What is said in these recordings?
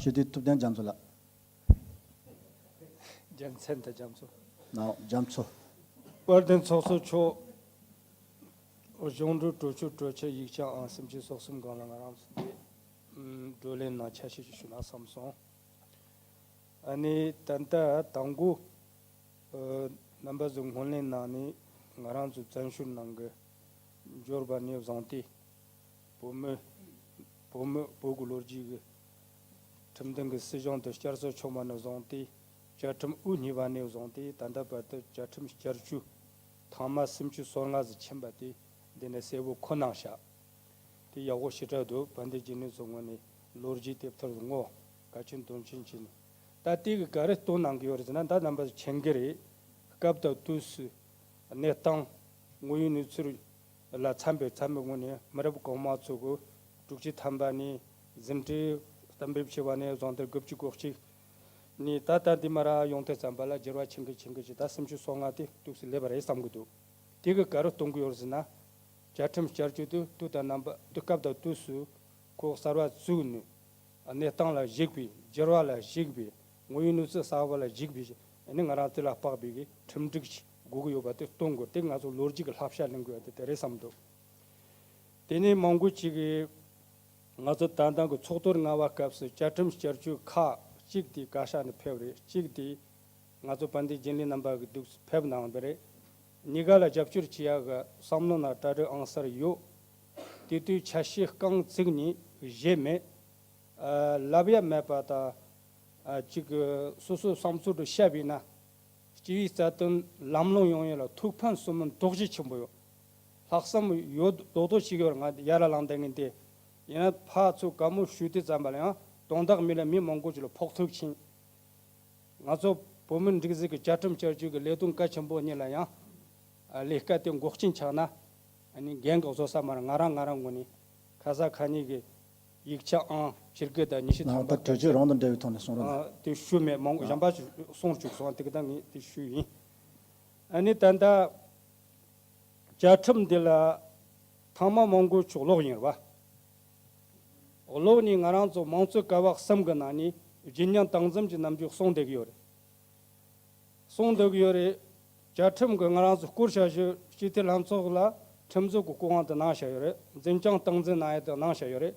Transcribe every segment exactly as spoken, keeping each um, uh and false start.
སྤྱི་འཐུས་ཐུབ་བསྟན་རྒྱ་མཚོ་ལགས། རྒྱལ་མཚན་དང་རྒྱ་མཚོ། ནའོ་རྒྱ་མཚོ། དཔལ་ལྡན་ཚོགས་གཙོ་མཆོག་གཞུང་འབྲེལ་གྲོས་ཆོད་གྲོས་འཆར་ཡིག་ཆ་ཨང་སུམ་ཅུ་སོ་གསུམ་སྒང་ལ་ང་རང་ཚོ་འདི་བགྲོ་གླེང་ནང་ཆ་ཤས་ཤིག་ཞུ་ན་བསམ་སོང་། ཨ་ནི་ད་ལྟ་དང་པོ་རྣམ་པ་ཚོ་སྔོན་གླེང་གནང་ནས་ང་རང་ཚོ་བཙན་བྱོལ་ནང་གི་འབྱོར་པ་ནས་བཟུང་སྟེ། བོད་མི་བོད་མི་བོད་ཀྱི་ལོ་རྒྱུས་ཀྱི་ཁྲིམས་ལྡན་གྱི་སྲིད་གཞུང་དེ་བསྐྱར་གསོ་བྱུང་བ་ནས་བཟུང་སྟེ། བཅའ་ཁྲིམས་དབུ་བརྙེས་པ་ནས་བཟུང་སྟེ་ད་ལྟ་བར་དུ་བཅའ་ཁྲིམས་བསྐྱར་བཅོས་ཐེངས་མ་སུམ་ཅུ་སོ་ལྔ་ཙམ་ཕྱིན་པ་དེ་འདི་ནས་གསལ་པོ་ཁོ་ནང་བཞག་དེ་ཡག་པོ་ཞེ་དྲག་འདུག་དཔལ་ལྡན་རྒྱུན་ལས་ཚོ་ངོས་ནས་ལོ་རྒྱུས་དེབ་ཐེར་བསྔོ། བཀའ་དྲིན་དོན་ཆེན་བྱས་ནས། ད་དེ་གི་ག་རེ་སྟོན་གནང་གི་ཡོད་རེད་ཟེར་ན། ད་རྣམ་པ་མཁྱེན་གི་རེད། སྐབས་དང་དུས་སུ་གནས་སྟངས་དངོས་ཡོད་གནས་ཚུལ་ལ་འཚམ་པའི་འཚམ་པའི་ངོས་ནས་མི་རབས་གོང་མ་ཚོ་གི་དྲུག་ཅུ་ཐམ་པ་ནས་འཛིན་གྲྭའི་གཏན་འབེབས་བྱས་པ་ནས་བཟུང་སྟེ་དགུ་བཅུ་གོ་གཅིག་ནས་ད་ལྟ་འདི་མ་ར་ཡོང་དེ་ཙམ་པ་ལ་འགྱུར་བ་ཆེན་གི་ཆེན་གི་ཅིག་ད་སུམ་ཅུ་སོ་ལྔ་དེ་ཐུགས་སུ་སླེབས་པ་རེད་བསམ་གི་འདུག་དེ་གི་ག་རེ་སྟོན་གི་ཡོད་ཟེར་ན། བཅའ་ཁྲིམས་བསྐྱར་བཅོས་དེ་དུས་དང་རྣམ་པ་དུས་སྐབས་དང་དུས་སུ་ཁོ་གསར་བ་བཙུགས་ནས། གནས་སྟངས་ལ་གཞིགས་པའི་འགྱུར་བ་ལ་གཞིགས་པའི་དངོས་ཡོད་གནས་ཚུལ་གསར་བ་ལ་གཞིགས་པའི་ནི་ང་རང་དེ་ལ་དཔག་པའི་གི་ཁྲིམས་སྒྲིག་ཅིག་དགོས་ཀྱི་ཡོད་པ་དེ་སྟོན་དགོས། དེ་ང་ཚོ་ལོ་རྒྱུས་ཀྱི་བསླབ་བྱ་ལེན་དགོས་པ་དེ་དེ་རེད་བསམ་འདུག་དེ་ནས་མང་པོ་ཅིག་གིས་ང་ཚོ་ད་ལྟ་གི་ཚོགས་དུས་ལྔ་པ་སྐབས་སུ་བཅའ་ཁྲིམས་བསྐྱར་བཅོས་ཁག་གཅིག་དེ་བཀའ་ཤག་ནས་ཕེབས་རེད། གཅིག་དེ་ང་ཚོ་དཔལ་ལྡན་རྒྱུན་ལས་རྣམ་པ་གི་འདུག་ཕེབས་གནང་བ་རེད། གཉིས་ཀ་ལ་རྒྱབ་སྐྱོར་བྱེད་ཡག་གི་བསམ་བློ་ནང་གྲ་སྒྲིག་ཨང་གསར་ཡོད། དེ་དུས་ཆ་ཤས་རྐང་བཙུགས་ནས་བཞེས་མེད། ཨ། ལབ་ཡ་མེད་པ་དང་། ཨ། གཅིག་གི་སོ་སོའི་བསམ་ཚུལ་དུ་བཤད་པས་ན། སྤྱི་པའི་རྩ་དོན་ལམ་ལྷོང་ཡོང་ཡ་ལ་ཐུགས་ཕན་གསོས་མིན་རྡོག་རྫིས་ཆེན་པོ་ཡོད། ལྷག་བསམ་ཡོད་རྡོག་རྡོག་ཞིག་ཡོད། ང་ཡར་ལ་ལངས་བསྡད་མཁན་དེ། ཡིན་ན་ཕར་ཚུར་བཀའ་མོལ་ཞུས་དུས་ཙམ་པ་ལ་ཡང་དོན་དག་མེད་ལ་མི་མང་པོ་ཅིག་ལ་ཕོག་ཐུག་ཕྱིན། ང་ཚོ་བོད་མི་སྒྲིག་འཛུགས་ཀྱི་བཅའ་ཁྲིམས་བསྐྱར་བཅོས་ཀྱི་ལས་དོན་གལ་ཆེན་པོ་གཉིས་ལ་ཡང་། ཨ། ལས་ཀ་དེ་འགོག་རྐྱེན་ཆགས་ན། ཨ་ནི་འགན་གི་བཟོ་ས་མ་རེད། ང་རང་ང་རང་ངོས་ནས་ཁ་ས་ཁ་ཉིན་གྱི་ཡིག་ཆ་ཨང་ཕྱིར་སྐད་དང་ཉི་ཤུ་ཐམ་པ་ད་གྲོས་ཆོད་རང་དང་འབྲེལ་བའི་ཐོག་ནས་གསུང་རོགས་གནང་། ཨ། དེ་ཞུ་མེད། མང་པོ་གཞན་པ་ཞིག་གསུང་བཅུག་སོང་། དེ་ག་ད་ངས་དེ་ཞུས་ཡིན། ཨ་ནི་ད་ལྟ་བཅའ་ཁྲིམས་འདི་ལ་ཐེངས་མ་མང་པོ་ཅིག་ཀློག་ཡིན་རེད་པ། ཀློག་ནས་ང་རང་ཚོ་མང་གཙོའི་ཀ་བ་གསུམ་གྱི་ནང་ནས་བརྗིད་ཉམས་སྟངས་འཛིན་གྱི་རྣམ་འགྱུར་གསུང་བསྡད་ཀྱི་ཡོད་རེད། གསུང་བསྡད་ཀྱི་ཡོད་རེད། བཅའ་ཁྲིམས་ཀྱི་ང་རང་ཚོ་སྐོར་བྱ་གཞི་སྤྱི་འཐུས་ལྷན་ཚོགས་ལ་ཁྲིམས་བཟོ་གི་སྐུ་དབང་དུ་གནང་བཞག་ཡོད་རེད། འཛིན་སྐྱོང་སྟངས་འཛིན་གནང་ཡ་དུ་གནང་བཞག་ཡོད་རེད།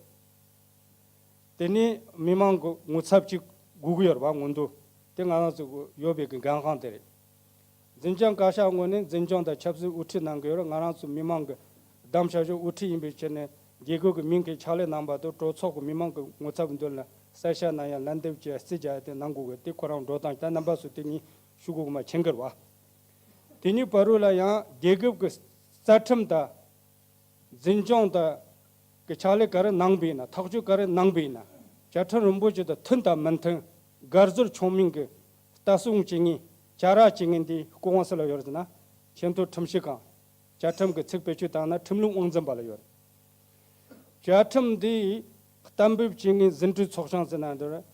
དེ་ནི་མི་མང་གི་ངོ་ཚབ་ཅིག་དགོས་ཀྱི་ཡོད་རེད་པ། ངོ་འདུ་དེ་ང་རང་ཚོ་ཡོད་པའི་གི་འགན་དབང་དེ་རེད། འཛིན་སྐྱོང་བཀའ་ཤག་ངོས་ནས་འཛིན་སྐྱོང་དང་ཆབ་སྲིད་དབུ་ཁྲིད་གནང་གི་ཡོད་རེད། ང་རང་ཚོ་མི་མང་གི་བདམས་བྱ་གཞི་དབུ་ཁྲིད་ཡིན་པའི་ཆ་ནས་རྒྱལ་ཁབ་ཀྱི་མིང་གི་ཕྱག་ལས་གནང་པ་དང་གྲོས་ཚོགས་ཀྱི་མི་མང་གི་ངོ་ཚབ་མདུན་ལ་གསལ་བཤད་གནང་ཡ་ལན་འདེབས་བྱས་རྩིས་རྒྱག་ཡ་དེ་གནང་དགོས་གི། དེ་ཁོ་རང་འགྲོ་སྟངས་ད་རྣམ་པ་ཚོ་དེ་གཉིས་ཞུ་དགོས་གི་མ་མཁྱེན་གི་རེད་པ། དེ་གཉིས་བར་དུ་ལ་ཡང་རྒྱལ་ཁབ་ཀྱི་རྩ་ཁྲིམས་དང་འཛིན་སྐྱོང་དང་གི་ཕྱག་ལས་ག་རེ་གནང་པ་ཡིན་ན། ཐག་གཅོད་ག་རེ་གནང་པ་ཡིན་ན། བཅའ་ཁྲིམས་རིན་པོ་ཆེ་དང་མཐུན་དང་མི་མཐུན། དགའ་ཟུར་ཆོག་མིན་གྱི་ལྟ་སྲུང་བྱེད་མཁན་བྱ་ར་བྱེད་མཁན་དེ་སྐུ་དབང་སུ་ལ་ཡོད་རེད་ཟེར་ན། ཆེས་མཐོའི་ཁྲིམས་ཞིབ་ཁང་། བཅའ་ཁྲིམས་ཀྱི་ཚིག་བེད་སྤྱོད་བཏང་ན་ཁྲིམས་ལུགས་དབང་འཛིན་པ་ལ་ཡོད་རེད། བཅའ་ཁྲིམས་འདི་གཏན་འབེབས་བྱེད་མཁན་འཛིན་གྲྭའི་ཚོགས་ཆུང་ཟེར་ན་འདི་རེད།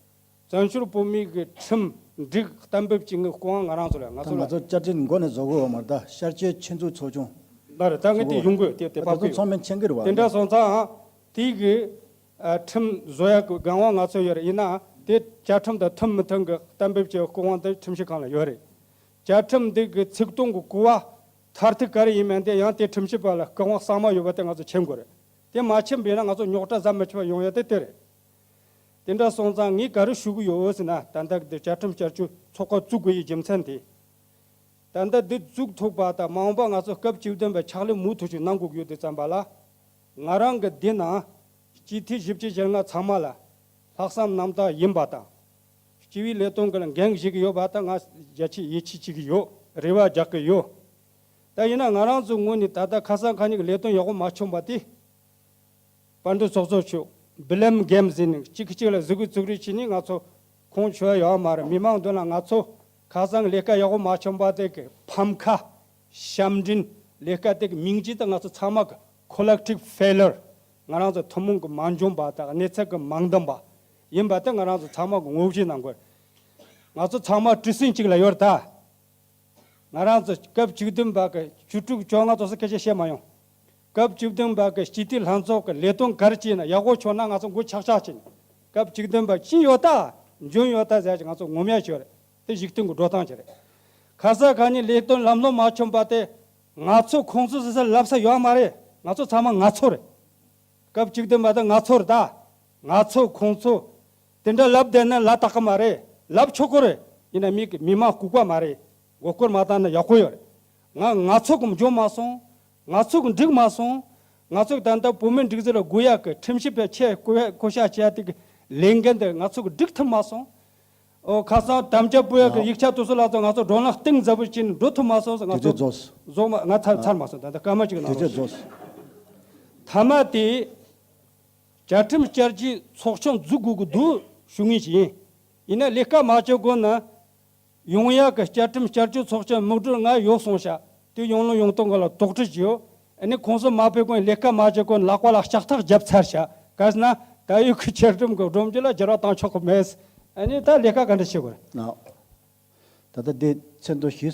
བཙན་བྱོལ་བོད་མིའི་གི་ཁྲིམས་སྒྲིག་གཏན་འབེབས་བྱེད་མཁན་སྐུ་དབང་ང་རང་ཚོ་ལ། ང་ད་ཚོ་ང་ལ། ཚོ་བཅའ་ཁྲིམས་མགོ་ནས་བཟོ་དགོས་པ་མ་རེད། ད་ཤར་སྐྱོད་ཆེད་འཛུགས་ཚོགས་ཆུང་ལ་རེད། ད་ངས་དེ་ཡོང་དགོས། དེ་དེ་ད་ཕབ་ཚོ་དགོས། ཚང་མས་མཁྱེན་གྱི་རེད་པ། དེ་འདྲ་སོང་ཙང་དེའི་གི་ཨ་ཁྲིམས་བཟོ་ཡག་གི་འགན་དབང་ང་ཚོ་ཡོད་རེད། ཡིན་ན་དེ་བཅའ་ཁྲིམས་དང་མཐུན་མི་མཐུན་གི་གཏན་འབེབས་བྱེད་སྐུ་དབང་དེ་ཁྲིམས་ཞིབ་ཁང་ལ་ཡོད་རེད། བཅའ་ཁྲིམས་འདི་གི་ཚིག་དོན་གི་གོ་བ་མཐར་ཐུག་ག་རེ་ཡིན་མིན་དེ་ཡང་དེ་ཁྲིམས་ཞིབ་པ་ལ་སྐུ་དབང་གཙང་མ་ཡོད་པ་དེ་ང་ཚོ་མཁྱེན་དགོས་རེད། དེ་མ་མཁྱེན་པ་ཡིན་ན་ང་ཚོ་རྙོག་དྲ་ཟམ་མི་ཆད་པ་ཡོང་ཡ་དེ་དེ་རེད། དེ་འདྲ་སོང་ཙང་ངས་ག་རེ་ཞུ་གི་ཡོད་ཟེར་ན། ད་ལྟ་འདི་བཅའ་ཁྲིམས་བསྐྱར་བཅོས་ཚོགས་པ་བཙུགས་དགོས་ཡི་རྒྱུ་མཚན་དེ། ད་ལྟ་འདི་བཙུགས་ཐུབ་པ་དང་མ་འོངས་པ་ང་ཚོ་སྐབས་བཅུ་བདུན་པའི་ཕྱག་ལས་མུ་མཐུད་ཅིག་གནང་དགོས་ཀྱི་ཡོད་དུས་ཙམ་པ་ལ། ང་རང་གི་འདི་ན་སྤྱི་འཐུས་བཞི་བཅུ་ཞེ་ལྔ་ཚང་མ་ལ་ལྷག་བསམ་རྣམ་དག་ཡིན་པ་དང་། སྤྱི་པའི་ལས་དོན་གྱི་ལ་འགན་བཞེས་ཀྱི་ཡོད་པ་དང་ང་རྒྱ་ཆེ་ཡིད་ཆེས་བྱེད་ཀྱི་ཡོད། རེ་བ་རྒྱག་གི་ཡོད། ད་ཡིན་ན་ང་རང་ཚོའི་ངོས་ནས་ད་ལྟ་ཁ་སང་ཁ་ཉིན་གྱི་ལས་དོན་ཡག་པོ་མ་བྱུང་བ་དེ། དཔལ་ལྡན་ཚོགས་གཙོ་མཆོག་བྷི་ལེམ་གེམ་ཟེར་ནས་གཅིག་གིས་གཅིག་ལ་གཟིགས་གུ་ཚུགས་རེས་བྱས་ནས་ང་ཚོ་ཁོང་ཆོས་ཡོད་མ་རེད། མི་མང་མདུན་ལ་ང་ཚོ་ཁ་སང་ལས་ཀ་ཡག་པོ་མ་བྱུང་བ་དེ་གི་ཕམ་ཁ་ཞབས་འདྲེན་ལས་ཀ་དེ་གི་མིང་ཅི་ད་ང་ཚོ་ཚང་མ་གི་ཁོ་ལེག་ཊིབ་ཕེ་ལར། ང་རང་ཚོ་ཐུན་མོང་གི་མ་འཇོན་པ་དང་གནས་ཚད་གི་མ་འདང་བ་ཡིན་པ་དེ་ང་རང་ཚོ་ཚང་མ་གི་ངོས་བཞེས་གནང་དགོས། ང་ཚོ་ཚང་མ་གྲུ་གཟིངས་གཅིག་ལ་ཡོད་རེད་ད། ང་རང་ཚོ་སྐབས་བཅུ་བདུན་པ་གི་བཅུ་དྲུག་བཅོ་ལྔ་ཙམ་སྐད་ཆ་བཤད་མ་ཡོང་། སྐབས་བཅུ་བདུན་པ་གི་སྤྱི་འཐུས་ལྷན་ཚོགས་ཀྱི་ལས་དོན་ག་རེ་བྱས་ན་ཡག་པོ་བྱུང་ན་ང་ཚོ་མགོ་ཆག་ཆག་བྱས་ནས་ སྐབས་བཅུ་བདུན་པ་ཅི་ཡོད་ད། འཇོན་ཡོད་ད་ཟེར་ཅིག་ང་ཚོ་ངོམ་ཡ་ཞོར་རེད། དེ་ཞིག་སྟོན་གྱི་འགྲོ་སྟངས་ཅིག་རེད། ཁ་ས་ཁ་ཉིན་ལས་དོན་ལམ་ལྷོང་མ་བྱུང་པ་དེ་ང་ཚོ་ཁོང་ཚོ་ཟེར་ས་ལབ་ས་ཡོད་མ་རེད། ང་ཚོ་ཚང་མ་ང་ཚོ་རེད། སྐབས་གཅིག་ཏུ་མ་ད་ང་ཚོར་ད། ང་ཚོ་ཁོང་ཚོ། དེ་འདྲ་ལབ་བསྡད་ན་ལ་དག་གི་མ་རེད། ལབ་ཆོག་གི་རེད། ཡིན་ན་མི་མི་མང་ལྐུགས་པ་མ་རེད། མགོ་སྐོར་མ་བཏང་ན་ཡག་པོ་ཡོད་རེད། ང་ང་ཚོ་གི་འཇོན་མ་སོང་། ང་ཚོ་གི་འགྲིག་མ་སོང་། ང་ཚོ་གི་ད་ལྟ་བོད་མི་འགྲིག་ཟེར་ལ་དགོས་ཡག་གི་ཁྲིམས་ཞིབ་པའི་ཆེད་བསྐོ་བསྐོ་བཞག་བྱས་དེ་གི་ལས་འགན་དེ་ང་ཚོ་གི་འགྲིག་ཐུབ་མ་སོང་། ཨོ་ཁ་སང་དམ་བཅའ་པོ་ཡ་གི་ཡིག་ཆ་དུ་སུ་ལ་ཚོ་ང་ཚོ་བགྲོ་གླེང་གཏིང་ཟབ་པོ་བྱས་ནས་འགྲོ་ཐུབ་མ་སོང་ཟེར། ང་དེ་ཚོ་ཚོ་རྫོགས། རྫོགས་མ་ང་ཚར་ཚར་མ་སོང་། ད་ལྟ་སྐར་མ་གཅིག་ནང་དེ་ཚོ་རྫོགས། མཐའ་མ་དེ་བཅའ་ཁྲིམས་བསྐྱར་བཅོས་ཚོགས་ཆུང་འཛུགས་དགོས་ཀྱི་འདུག་ཞུ་ངེས་ཤིག་ཡིན། ཡིན་ན་ལས་ཀ་མ་བྱེད་དགོས་ན་ཡོང་ཡག་གི་བཅའ་ཁྲིམས་བསྐྱར་བཅོས་ཚོགས་ཆུང་མིག་འབྲུལ་ང་ཡོད་སོང་ཤག་དེ་ཡོང་ལུགས་ཡོང་སྟངས་ག་ལ་དོགས་འདྲི་བྱས་ཡོད། ཨ་ནི་ཁོང་ཚོ་མ་ཕེབས་གོང་ལས་ཀ་མ་བྱེད་གོང་ལག་པ་ལ་ལྕགས་ཐག་བརྒྱབ་ཚར་ཤག་ག་ཟེར་ན་ད་ཡོད་ཀྱི་བཅའ་ཁྲིམས་ཀྱི་སྒྲོམ་གཞི་ལ་འགྱུར་བ་བཏང་ཆོག་གི་མེད། ཨ་ནི་ད་ལས་ཀ་ག་འདྲ་བྱེད་དགོས་རེད། ད་ལྟ་འདི་མཚན་ཐོ་ཞིག